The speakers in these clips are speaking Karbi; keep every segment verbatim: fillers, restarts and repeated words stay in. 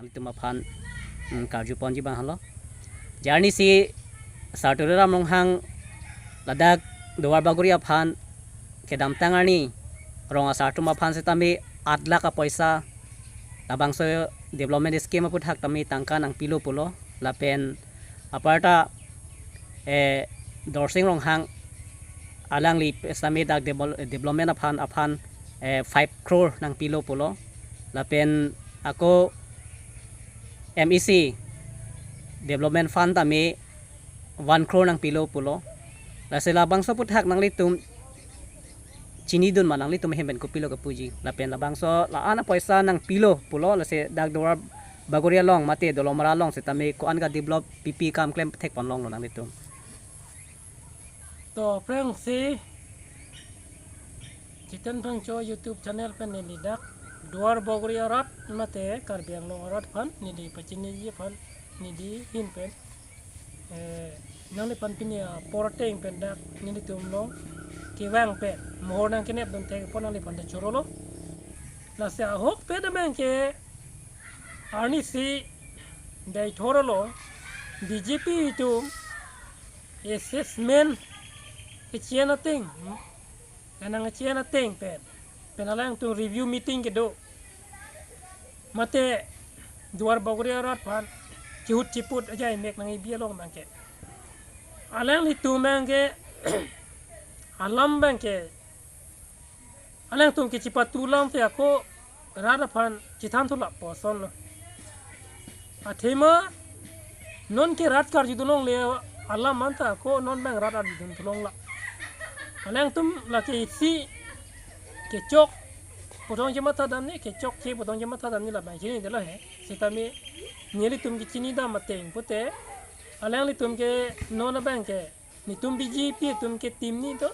Nanglitum aphan, mm, karju ponji abang helo. Arnisi Sar Tuliram Ronghang ladak Duar Bagori aphan kedamtang arni rong asar atum aphan setame aat lakh apoisa labangso development scheme aputhak tame tangka nangpilo pulo. Lapen aparta, eh, Dorsing Ronghang alangli setame dak devel-, development aphan aphan, eh, five crore nangpilo pulo. Lapen ako M E C development fund tame one crore nangpilo pulo. Lasi labangso aputhak nanglitum chinidun ma, nanglitum ahem pen kopilo kapuji. Lapen labangso la-an apoisa nangpilo pulo, lasi dak Duar Bagori along mate Dolamara along setame ko-an kadevelop pipi kam klem thek pon longlo nanglitum. To aphrangsi Jiten Phangcho YouTube channel pen neli dak Duar Bagori arat mate Karbi Anglong arat aphan neli pachiniji aphan neli ahin pen, eh, nangliphan pini apor ateng pen dak nelitum along kevang pen mohor nangkenep dun thek pon nangliphan ta chorolo. Lasi ahokpet abang ke arnisi Deithor along B J P atum assessment kechian ateng, kanang kechian ateng pen, pen alangtum review meeting kedo mate Duar Bagori arat aphan chihut chiput ajai mek nangkebi along abang ke, alanglitum abang ke alam abang ke alangtum kechipatu alam te ako rat aphan chethanthu lap po asonlo. Athema non ke rat karjudun longle alam anta ako non abang rat arjudun thu longlo. Alangtum lake isi kechok pu tong chematha damji, kechokche pu tong chematha damji labang chinidetlo he. Setame nelitum kechini dam ateng pute alanglitum ke non abang ke netum B J P atum ke team ni do.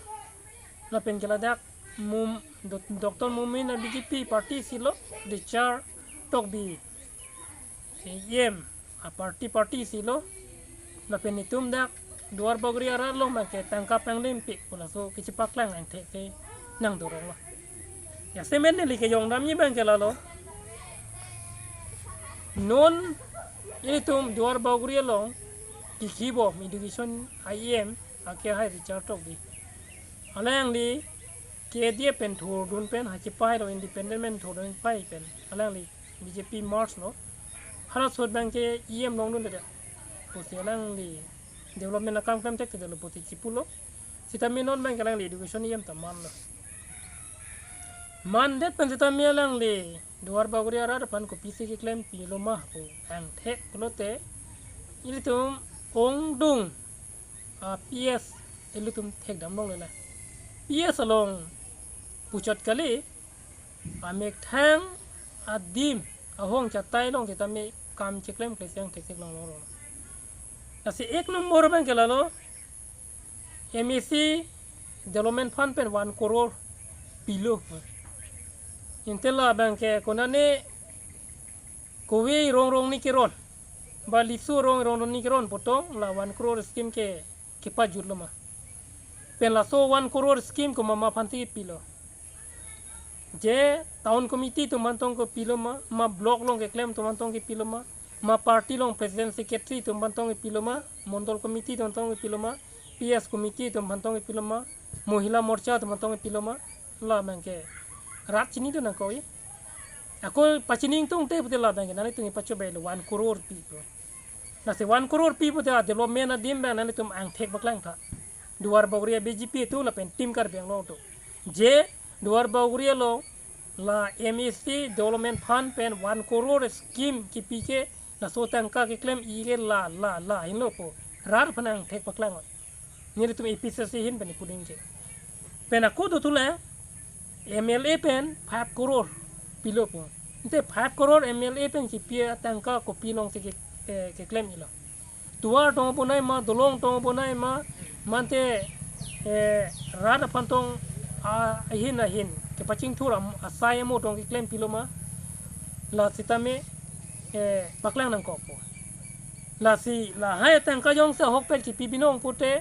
Lapen ke ladak Mum-, Do-, Doctor Momin a B J P party si lo, Richard Tokbi A M a party, party si lo. Lapen netum dak Duar Bagori arat along abang ke tangka panglim pik pu laso kechipaklang angthek ke nangdorong lo. Ya semen neli kejong damji abang ke lalo. Non ilitum Duar Bagori along kikibom education E M ake hai Richard Tokbi. Alangli K D F pen thurdun pen ha chepai lo, independent pen thurdun pai pen alangli B J P merge lo. Halaso abang ke E M longdunde. Pusi alangli development akam klemthekthedetlo pusi chipulo. Setame non abang ke alangli education E M ta manlo. Mandet pen setame alangli Duar Bagori arat aphan kopisi keklem pilo ma pu angthek pulote ilitum ongdung a P S ilitum thekdam longle la. P S along puchot kali, amethang adim ahong chatai along setame kam cheklemkle si angthek theklong longlo. Lasi ek nombor abang ke lalo, M A C development fund pen one crore pilo. Inte labang ke konane kove rong rong ni keron, ba lisu rong rong ni keron pu tong la one crore scheme ke kepajutlo ma. Pen laso one crore scheme komat ma aphan si pilo? Je town committee atum aphan tong kepilo ma, ma block along keklem atum aphan tong kepilo ma, ma party along president secretary atum aphan tong kepilo ma, mondol committee atum aphan tong kepilo ma, P S committee atum aphan tong kepilo ma, Mohila Morcha atum aphan tong kepilo ma, labang ke rat chinidun nangkok-i. Ako pachini ingtungte pute labang ke nanglitum pachobei lo one crore pi pu. Lasi one crore pi pute a development adim abang nanglitum angthek paklang tha. Duar Bagori a B J P atum lapen Team Karbi Anglong atum. Je Duar Bagori along la M A C development fund pen one crore scheme kipi ke laso tangka keklem-i ke la la la henlo pu rat aphan angthek paklang. Nelitum A P C C ahin pen puding ke. Pen ako dothu le M L A pen five crore pilo pu. Inte five crore M L A pen kipi atangka kopi alongsi ke, eh, keklem-ilo? Tovar tong bonai ma, dolong tong bonai ma, mate, eh, rat aphan tong, ah, ahin ahin kepachingthur am-, asai amo tong keklem pilo ma? La setame, eh, paklang nangkokpo. Lasi lahai atangka jongsi ahokpet kipi binong pute,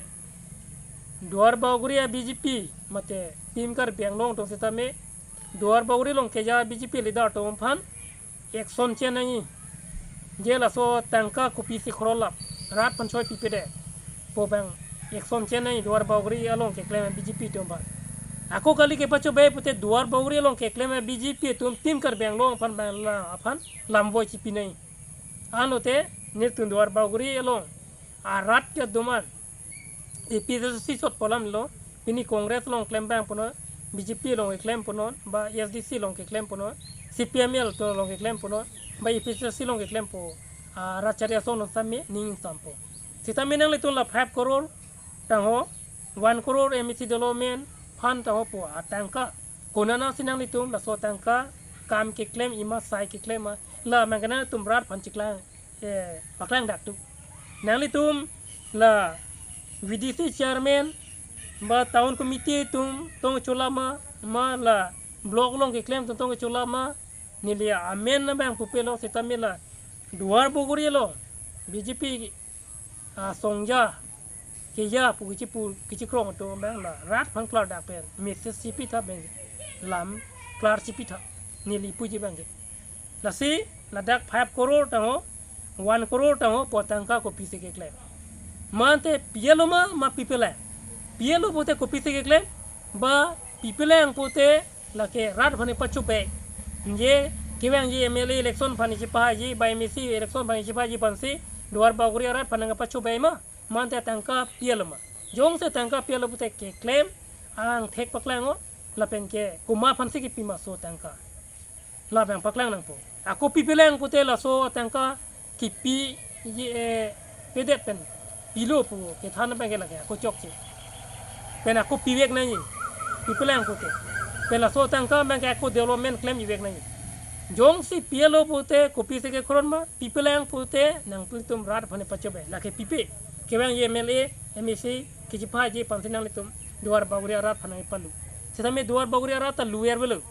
Duar Bagori a B J P mate Team Karbi Anglong atum setame Duar Bagori along keja B J P leader atum aphan action che nangji. Je laso tangka kopisi khrolap rat aphan choi pipedet pu abang action chenei Duar Bagori along keklem B J P atum aphan. Ako kali kepachobei pute Duar Bagori along keklem B J P atum Team Karbi Anglong aphan abang la aphan lamvoi chipinei. Anlote nelitum Duar Bagori along arat kedoman A P H L C chot pu alam lo, pini Congress along klem abang punon, B J P along keklem punon, ba A S D C along keklem punon, C P M L atum along keklem punon, ba A P H L C along keklem pu, ah, rat achari asong non sami ning sampo. Sitame nanglitum la five crore tangho, one crore M A C development fund tangho pu atangka. Konatsi nanglitum laso tangka kam keklem, ima sai keklem ma, la mangkana tum rat aphan chiklang, eh, paklang dak tu. Nanglitum la V D C chairman ba town committee atum tong chola ma, ma la block along keklem atum tong chola ma, neli amen abang pupelo sitame la Duar Bagori along B J P asong ja keja pu kechipu kechikrong atum abang la rat aphan klardak pen message chipitha abang, lam klar chipitha, neli puji abangke. Lasi ladak five crore tangho, one crore tangho pu atangka kopisi keklem? Mante pilo ma, ma pipelang? Pilo pute kopisi keklem? Ba pipelang pute lake rat aphan pachobei. Je kevangji M L A election aphan chipahaiji, ba M A C election aphan chipahaiji aphansi Duar Bagori arat aphan nangpachobei ma? Mante tangka pilo ma? Jongsi tangka pilo pute keklem angthek paklangnon, lapen ke komat aphansi kipi ma laso tangka? Labang paklang nangpo. Ako pipelang pute laso tangka kipi, eh, pedet pen pilo pu kethan abangke lake ako chokche. Pen ako pivek nangji, pipelang pute. Pen laso tangka abangke ako development klem ivek nangji. Jongsi pilo pute kopisi kekhron ma, pipelang pute nanglitum rat aphan pachobei, lake pipe. Kevangji M L A, M A C kechipahaiji aphansi nanglitum Duar Bagori arat aphan nangpalu. Sitame Duar Bagori arat ta luer velo,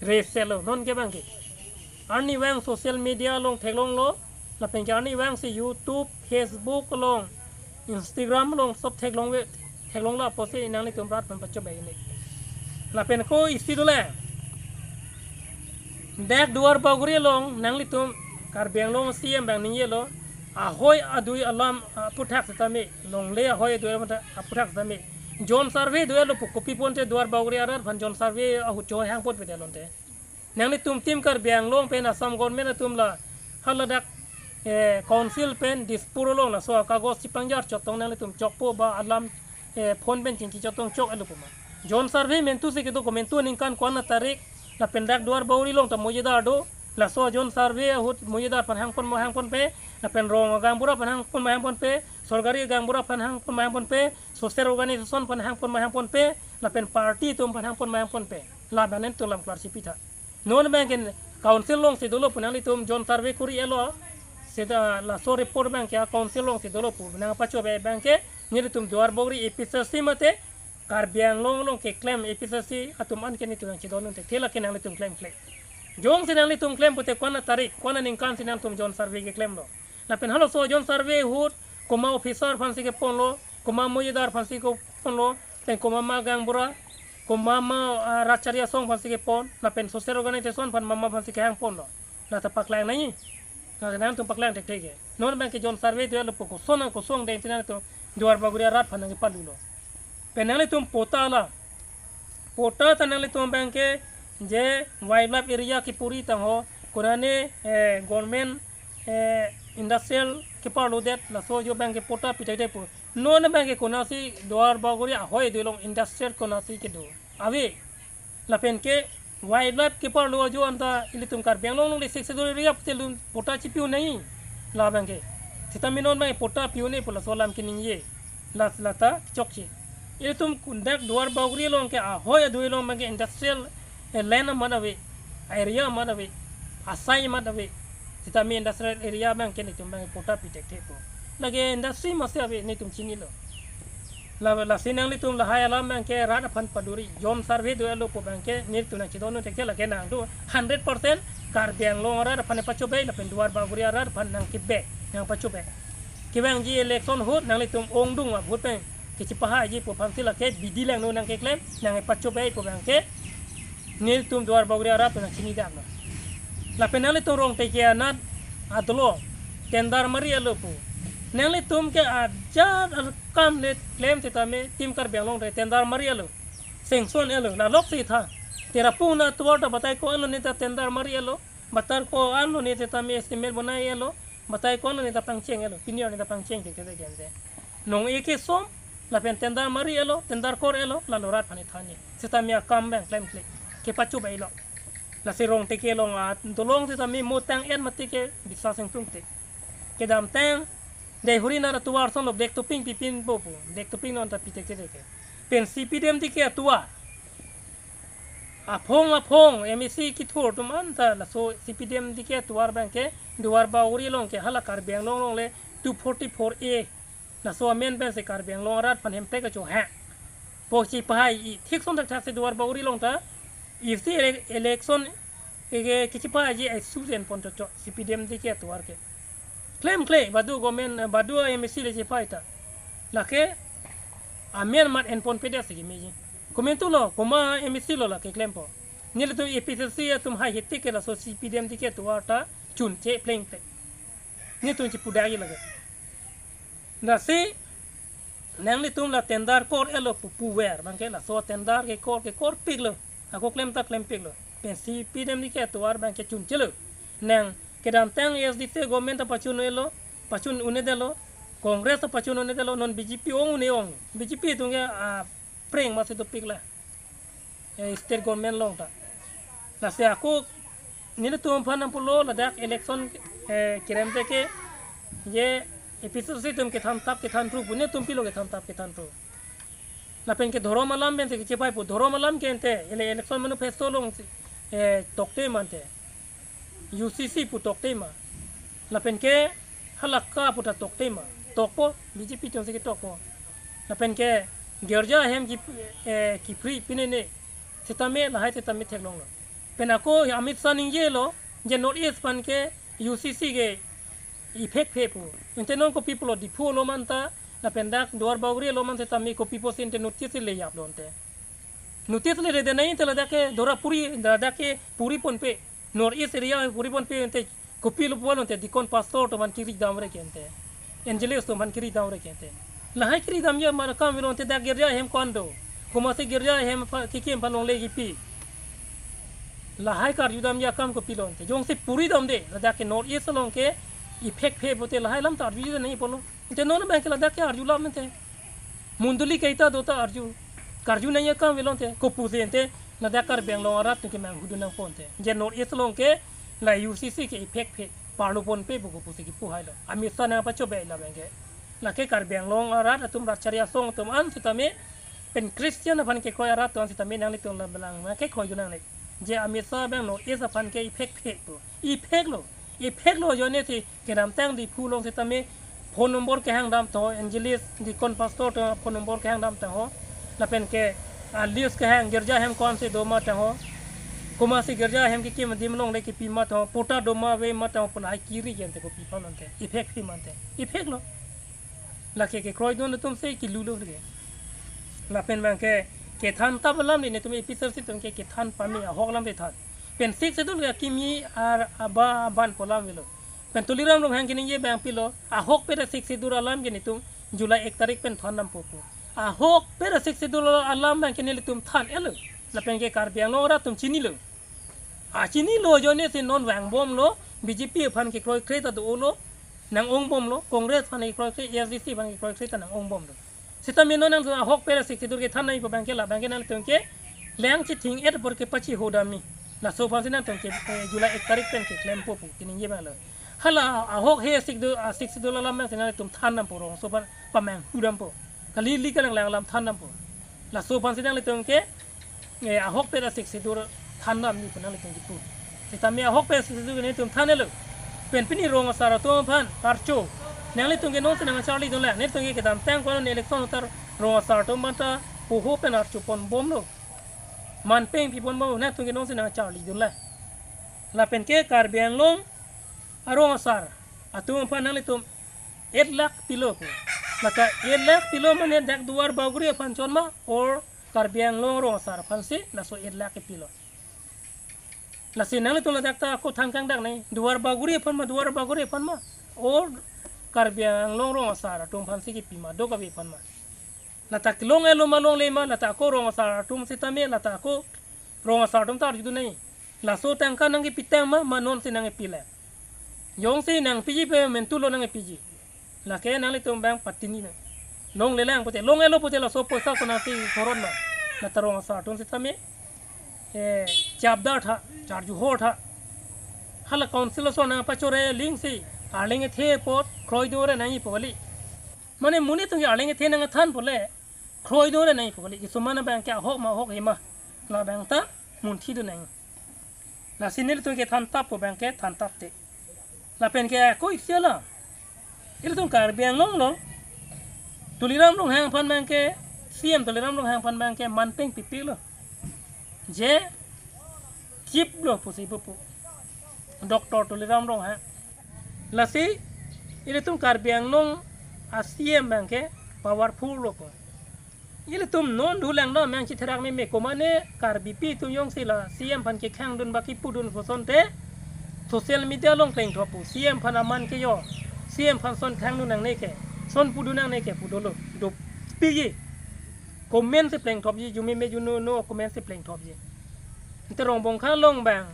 reselo non ke abangke. Arnivang social media along theklonglo, lapen ke arnivangsi YouTube, Facebook along, Instagram along sob theklongve, theklonglo apotsi nanglitum rat aphan pachobei ne. Lapen ko isi dolang. Dak Duar Bagori along nanglitum Karbi Anglong C E M abang ningjelo, ahoi adui alam aphuthak sitame, longle ahoi adui alam aphuthak sitame, zone survey dolo pu kopi ponte Duar Bagori arat aphan zone survey ahut choi hang ponpedet lonte. Nanglitum Team Karbi Anglong pen Assam government atum la haladak, eh, council pen Dispur along laso akagos chipangjar chot tong nanglitum chokpo ba alam, eh, phone pen chingki chot tong choklo pu ma? Zone survey mentu si kedo ko, mentu aningkan ko-an atarik, lapen dak Duar Bagori along ta mojidar do, laso zone survey ahut mojidar aphan hangpon ma hangponpe, lapen rong gaonbura aphan hangpon ma hangponpe, sorkari gaonbura aphan hangpon ma hangponpe, social organization aphan hangpon ma hangponpe, lapen party atum aphan hangpon ma hangponpe? Labang nanglitum lam klar chipitha. Non abangke council alongsi dolo pu nanglitum zone survey kuri-etlo. Seta laso report abangke council alongsi dolo pu nangpachobei abangke, nelitum Duar Bagori A P H L C mate Karbi Anglong along keklem A P H L C atum an ke nelitum nangchedondun thekthe, lake nanglitum klemkle. Jongsi nanglitum klem pute ko-an atarik, ko-an aningkan si nangtum zone survey keklemlo? Lapen halaso zone survey ahut komat officer aphansi keponlo, komat mojidar aphansi keponlo, pen komat ma gaonbura, komat ma, ah, rat achari asong aphansi kepon, lapen social organization aphan mama aphansi kehangponlo? Lata paklang nangji. Lata nangtum paklang thekthe ke. Non abangke zone survey dolo pu koson nang koson dengsi nangtum Duar Bagori arat aphan nangkepalulo. Pen nanglitum patta la, patta ta nanglitum abangke je wildlife area kepuri tangho, konane, eh, government, eh, industrial keparlodet, laso jo abangke patta pithekthe pu. Non abangke konatsi Duar Bagori ahoi adui along industrial konatsi kedo? Ave. Lapen ke wildlife keparlo ajo anta ilitum Karbi Anglong along le Sixth Schedule area pute lun patta chipi-un nangji labangke. Sitame non abangke patta pi-un-e pu laso alam keningje. La, lata chokche. Ilitum kun dak Duar Bagori along ke ahoi adui along abangke industrial, eh, land amat ave, area amat ave, asai amat ave. Sitame industrial area abangke nelitum abangke patta pi thekthepo. Lake industry masi ave nelitum chinilo. La, lasi nanglitum lahai alam abangke rat aphan paduri, zone survey dolo pu abangke nelitum nangchedondun thekthe, lake nangtum hundred percent Karbi Anglong arat aphan pachobei lapen Duar Bagori arat aphan nangkebe, nangpachobei. Kevangji election ahut nanglitum ongdung a vote pen kechipahaiji pu aphansi lake bidi langno nangkeklem, nangpachobei pu abangke nelitum Duar Bagori arat nangchinidaklo. Lapen nanglitum Rongteke anat adolo, Tender mari alo pu. Nanglitum ke ajat akam le klem setame Team Karbi Anglong te tender mari alo. Sanction alo. La lok si tha. Te lapu na tovar ta batai ko-an lo ne ta tender mari alo. Batai ko-an lo ne setame estimate bonai alo. Batai ko-an lo ne ta pangcheng alo. Pini ne ta pangcheng te te gente. Nong-e kesom, lapen tender mari alo, tender kor alo, la lo rat aphan than-e. Setame akam abang klemkle. Kepachobei lo. Lasi Rongteke along adolong setame mo tang-et mati ke bisa sengtung te. Kedamtang, dei huri nara tovar ason lo black topping pipinpo pu. Black topping non ta pi te te te. Pen C P D M D K atovar. Aphong aphong M A C kethur atum anta laso C P D M D K atovar abang ke Duar Bagori along ke hala Karbi Anglong along le two forty-four A. Laso amen pensi Karbi Anglong arat aphan hemprek acho ha. Po chipahai-i thik son thakthak si Duar Bagori along ta. Isi ele-, election ke, ke, kechipahai-ji ai su jen pon chocho C P D M D K atovar ke. Klemkle, badu government, badu M A C le chipahai ta. Lake, amen mat en ponpe det si kemeji. Komantu lo, komat M A C lo lake klempo. Nelitum A P H L C atum haihe tik ke laso C P D M D K atovar ta chunche plengple. Nelitum chipu dagi lake. Lasi, nanglitum la tender kor alo pu puver, abang ke laso tender ke kor ke korpik lo. Ako klem ta klempik lo. Pen C P D M D K atovar abang ke chunche lo. Nang kedamtang A S D C government ta pachun-e lo, pachun-un-e det lo, Congress ta pachun-un-e det lo, non B J P ong-un-e ong. B J P atum ke, ah, prank masi dopik la. Eh, state government along ta. Lasi ako nelitum aphan nangpulo ladak election, eh, kerem te ke je A P H L C atum kethan tap kethan tru pu nelitum pilo kethan tap kethan tru. Lapen ke dhorom alam pensi kechipahai pu dhorom alam ke ante ele election manifesto along, eh, tokte ma ante. U C C pu tokte ma. Lapen ke halakha pu ta tokte ma. Tokpo, B J P atumsi ketokpo. Lapen ke girja ahem ki, eh, kipri pinene. Setame lahai setame theklonglo. Pen ako Amit Shah ningjelo, je North East aphan ke U C C ke iphekphe pu. Ante non kopi pulo Diphu along ma anta, lapen dak Duar Bagori along ma setame kopi pusi ante notice le yaplo ante. Notice le redenai ante ladak ke Dora puri, ladak ke puri ponpe. North East area puri ponpe ante kopi lo pulo ante deacon pastor atum aphan kiri damre ke ante. Evangelist atum aphan kiri damre ke ante. Lahai kiri damji aman akam avelo ante dak girja ahem ko-an do. Komatsi girja ahem aphan kekim aphan longle kipi. Lahai karju damji akam kopilo ante. Jongsi puri damde, ladak ke North East along ke iphekphe pute lahai alam ta arjuji nangji pulo. Ante non abang ke ladak ke arju alam ante. Mondoli kaita do ta arju. Karju nangji akam avelo ante. Kopusi ante ladak Karbi Anglong arat atum ke manghu dun nangpo ante. Je North East along ke la U C C ke iphekphe parlo ponpe pu kopusi kipu hailo. Amit Shah nangpachobei la abang ke. Lake Karbi Anglong arat atum Ratchari asong atum an setame pen Christian aphan kekroi arat atum an setame nanglitum la belang ma kekroi dun nangle. Je Amit Shah abang North East aphan ke iphekphe pu. Ipheklo. Ipheklo ajoine si kedamtang Diphu along setame phone number kehang dam tangho, evangelist, deacon, pastor atum phone number kehang dam tangho. Lapen ke, ah, list kehang girja ahem ko-ansi do ma tangho. Komatsi girja ahem kekim adim longle kipi ma tangho. Patta do ma ave ma tangho pu lahai kiri ke ante kopi aphan ante. Iphekphe ma ante. Ipheklo. Lake kekroi dun atumsi kilulo ke. Lapen abang ke kethan tap alam le netum A P H L C atum ke kethan pame ahok alam le than. Pen Sixth Schedule ke akimi ar aba aban pu alam avelo. Pen Tuliram Ronghang keningje abang pilo, ahokpet a-Sixth Schedule alam ke netum July ek tarik pen than dampo pu. Ahokpet a-Sixth Schedule alam abang ke nelitum than-etlo. Lapen ke Karbi Anglong arat atum chinilo. Ah, chinilo ajoine si non vangbomlo, B J P aphan kekroikre ta dolo, nang-ongbomlo, Congress aphan kekroikre, A S D C aphan kekroikre ta nang-ongbomlo. Setame non nangtum ahokpet a-Sixth Schedule kethan nangji pu abang ke la abang ke nangtum ke lang chithing-et apor ke pachiho damji. Laso aphansi nangtum ke, eh, July ek tarik pen keklempo pu keningje abang lo. Hala ahok he a-Sixth Schedule, a-Sixth Schedule alam abangsi nangtum than dampo, rongso aphan pamanghu dampo. Kali li kalanglang alam than dampo. Laso aphansi nanglitum ke, eh, ahokpet a-Sixth Schedule than damji pu nanglitum kipu. Setame ahokpet a-Sixth Schedule netum than-etlo. Pen pini rong asar atum aphan archo. Nanglitum ke nonsi nangcharli dunlang. Netum ke kedamtang ko-an election atum rong asar atum aphanta poho pen archo ponbomlo. Man peng pi ponbomlo. Netum ke nonsi nangcharli dunlang. Lapen ke Karbi Anglong arong asar atum aphan nanglitum ek lakh pilo pu. Maka ek lakh pilo mane dak Duar Bagori aphan chot ma or Karbi Anglong rong asar aphansi laso ek lakh kepilo. Lasi nanglitum ladak ta ako than kangdak nai, Duar Bagori aphan ma, Duar Bagori aphan ma, or Karbi Anglong rong asar atum aphansi kipi ma, do kave aphan ma. Lata kelong-et lo ma longle ma, lata ako rong asar atum sitame, lata ako rong asar atum ta arjudun nai. Laso tangka nangkepitang ma, ma nonsi nangkepi le. Jongsi nangpiji pen mentu lo nangkepiji. Lake nanglitum abang patini na. Longlelang pute, long-et lo pute laso poisa konatsi thoron ma. Lata rong asar atum sitame, eh, chapdar tha, charjuhor tha. Hala council ason nangpachore lingsi, arleng ethe apot, kroidunre nangji pu kali. Mane monit atum ke arleng ethe nangthan pule, kroidunre nangji pu kali. Kisuman abang ke ahok ma ahok he ma. Labang ta munthidun nang. Lasi nelitum ke thantap pu abang ke thantap te. Lapen ke ako isi alam. Ilitum Karbi Anglong lo. Tuliram Ronghang aphan abang ke, C M Tuliram Ronghang aphan abang ke manpeng pipi lo. Je chief lo pusi pupu. Doctor Tuliram Ronghang. Lasi ilitum Karbi Anglong a-C M abang ke powerful lo ko. Ilitum non dolang do meng chitherak meme komane Karbipi atum jongsi la C M aphan kekhangdun ba kipudun kosonte social media along plengthop pu, C M aphan aman ke jo, C M aphan son khangdun nangne ke, son pudun nangne ke pu dolo, dopiji. Comment si plengthopji, jumeme juno no comment si plengthopji. Ante Rongbongkha along abang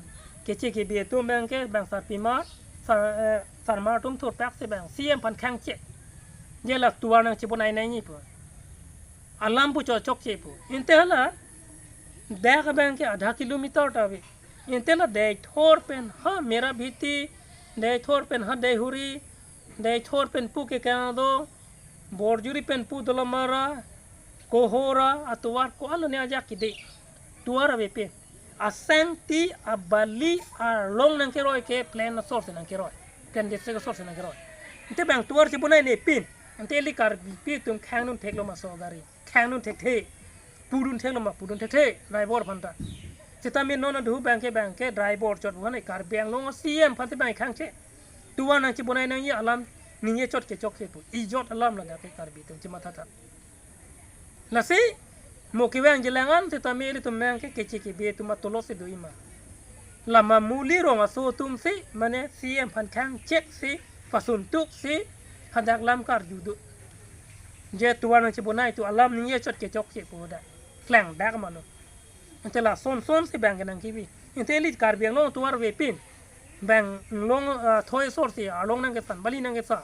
keche kebi atum abang ke bang sarpimar, sar, eh, sarmar atum thurpak si abang C M aphan khangchek. Je la tovar nangchebonai nangji pu. Alam pu chokche pu. Ante hala dak abang ke adha kilometer ta ave. Ante la Deithor pen ha Merabhiti, Deithor pen ha Deihori, Deithor pen pu ke kado, Borjuri pen pu Dolamara, Kohora, atovar ko-an lo ne ajak kede. Tovar ave pen. Asangti abali arlong nangkeroi ke plain asor si nangkeroi. Plain district asor si nangkeroi. Ante abang tovar chebonai ne pin. Ante ili Karbipi atum khangdun theklo ma so gari. Khangdun thekthe. Pudun theklo ma pudun thekthe. Driver aphan ta. Sitame non adu abang ke abang ke driver chot buhan Karbi Anglong C M aphan te abang khangche. Tovar nangchebonai nangji alam ningje chot ke chokche pu. Ijot alam ladak ke Karbi atum chematha tha. Lasi mo kevang jelangan sitame ilitum abang ke keche kebi atum atolot si do-i ma. Lama muli rong aso atum si mane C M aphan khangchek si pasuntuk si hadak lam karju do. Je tovar nangchebonai tu alam ningje chot ke chokche pu da. Klangdak ma lo. Ante lason son si abang ke nangkebi. Ante ili Karbi Anglong tovar ave pin. Abang Anglong, ah, thoi asor si arlong nangkesan, bali nangkesan.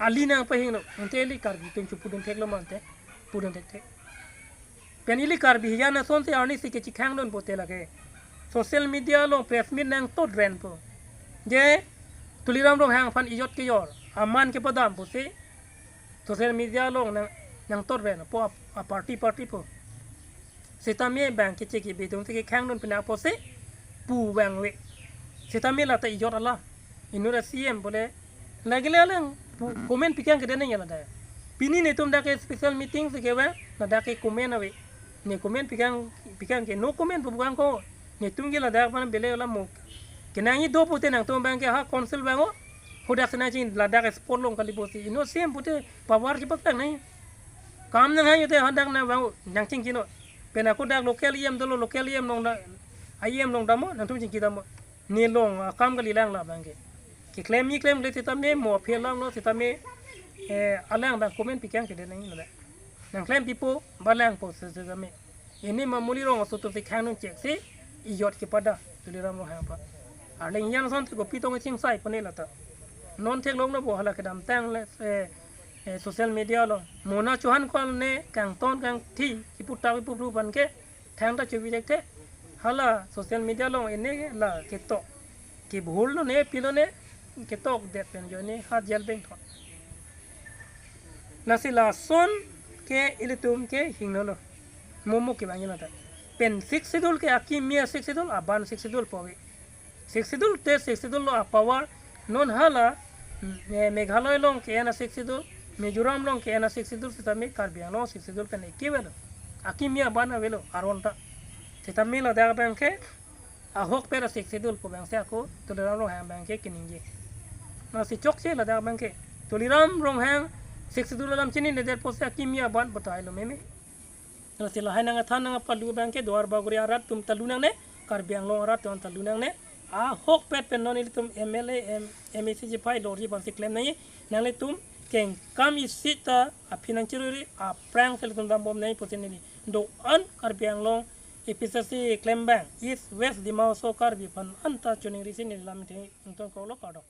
Ali nangpahingno, ante ili Karbi atum chu pudun theklo ma ante, pudun thekthe. Pen ili Karbi hijan ason si arni si kechikhangdun pute lake. Social media along press meet nangtotren pu. Je Tuliram Ronghang aphan ijot kejor, aman kepadam pusi. Social media along nang, nangtotren pu a, a party party pu. Sitame abang keche kebi atum si kekhangdun pina pusi pu abang ave. Sitame lata ijot alam. Inut a-C M pule lagile alang pu comment pikang kede nang ya ladak. Pini netum dak ke special meeting si kevang, ladak ke comment ave. Ne comment pikang, pikang ke no comment pu abang ko. Netum ke ladak aphan bele alam mo. Kenangji do pute nangtum abang ke ha council abang o. Hadak si nangching ladak spot along kali pusi. Inut C M pute power chepaklang nai. Kam nanghang jute hadak nang abang o, nangchingki no. Pen ako dak local E M dolo, local E M along da, E M along damnon, nangtum chingki damnon. Ne along, ah, kam kalilang labang ke. Keklemji klemkle sitame mo aphi alam lo sitame, eh, alang abang comment pikang kede nang lo. Nangklempipo, balangpo si sitame. Ini ma muli rong aso atum si khangdun chek si, ijot kepada, Tuliram Ronghang aphan. Arleng jan ason te kopi tong chingsai pone lata. Non theklong lo bo hala kedamtang le, eh, eh, social media along. Mona chuhan kol ne, kangton kangthi, kipu ta kipu pru aphan ke, thangta chubi thekthe. Hala social media along ene la ketok. Kebhul lo ne, pilo ne, ketokdet pen jo ne, ha jail bengthon. Lasi lason ke ilitum ke hingno lo. Momo kevang jela ta. Pen Sixth Schedule ke akimi a-Sixth Schedule, aban Sixth Schedule pu ave. Sixth Schedule te Sixth Schedule lo a-power, non hala, mm, eh, Meghalaya along ke-en a-Sixth Schedule, Mizoram along ke-en a-Sixth Schedule sitame Karbi Anglong Sixth Schedule pen eke avelo. Akimi aban avelo, aron ta. Sitame ladak abang ke, ahokpet a-Sixth Schedule pu abang si ako, Tuliram Ronghang abang ke keningje. Lasi chokche ladak abang ke. Tuliram Ronghang Sixth Schedule alam chininedet pusi akimi aban batai lo meme. Lasi lahai nangthan nangpalu abang ke Duar Bagori arat atum ta lu nangne. Karbi Anglong arat atum anta lunangne. Ahokpet pen non ilitum M L A, M, M A C chepai lorji bangsi klem nangji. Nanglitum kengkam isi ta aphi nangchiruri, aphrang si ilitum dambom nangji pusi neli do-an Karbi Anglong A P H L C klembang East West Dima Hasao Karbi aphan anta choningri si neli lam ingtong kolo, kardom.